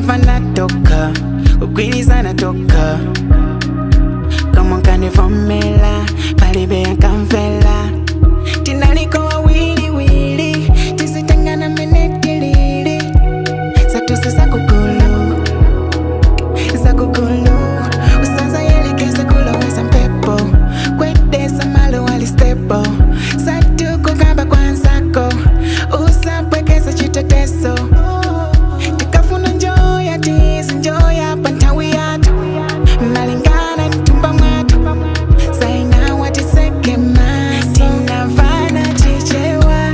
Tinamvana toka, kugwirizana toka. Kama nkanivomela, palibe yankamvela. Tinaliko wawiliwili, tisitengana mene tilili. Zathu zakugulu, zakugulu. Usazayelekeza kuloweza mpepo, kwedesa malo wali stable. Satukukamba kwanzako, usapwekesa chiteteso. Tikafuna njoya tizi njoya panthawi yathu, malingana nthumba mwathu. Zaina watiseke maso, tinavana Chichewa.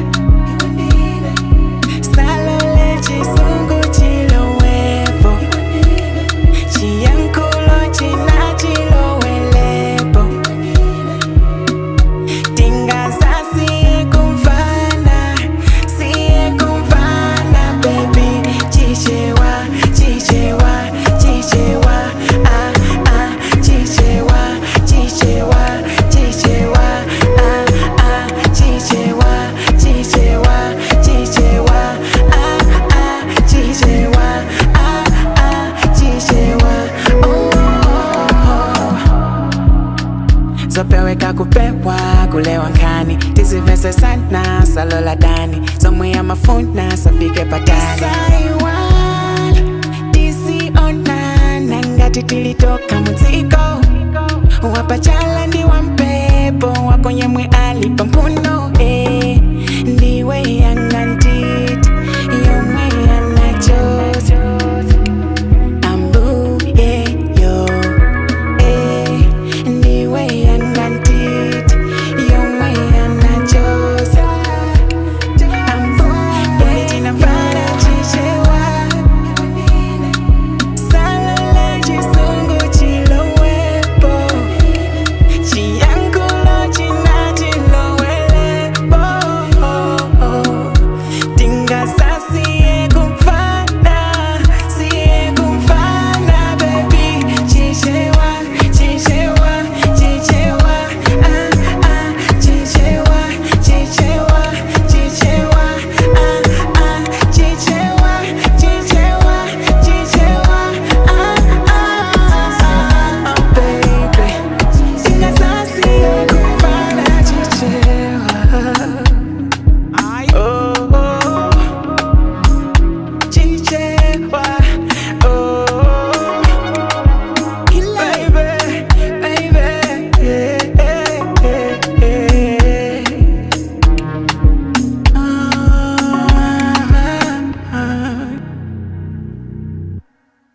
Salole chisungu chilowepo, chiyankhulo china chilowelepo. Tingazasiye kumvana, siye kumvana, baby. Chichewa, Chichewa, Chichewa, ah ah. Chichewa, Chichewa, Chichewa, ah ah. Chichewa, Chichewa, Chichewa, ah ah. Chichewa, ah ah. Chichewa, oh, oh, oh. Zopeweka kupewa kulewa nkani, tizivese sana salola dani somwe amafuna safike patali. Tisaiwala, tisionana ngati tilitoka mudziko wapachala ndi wampepo wakonyemwe ali pampuno.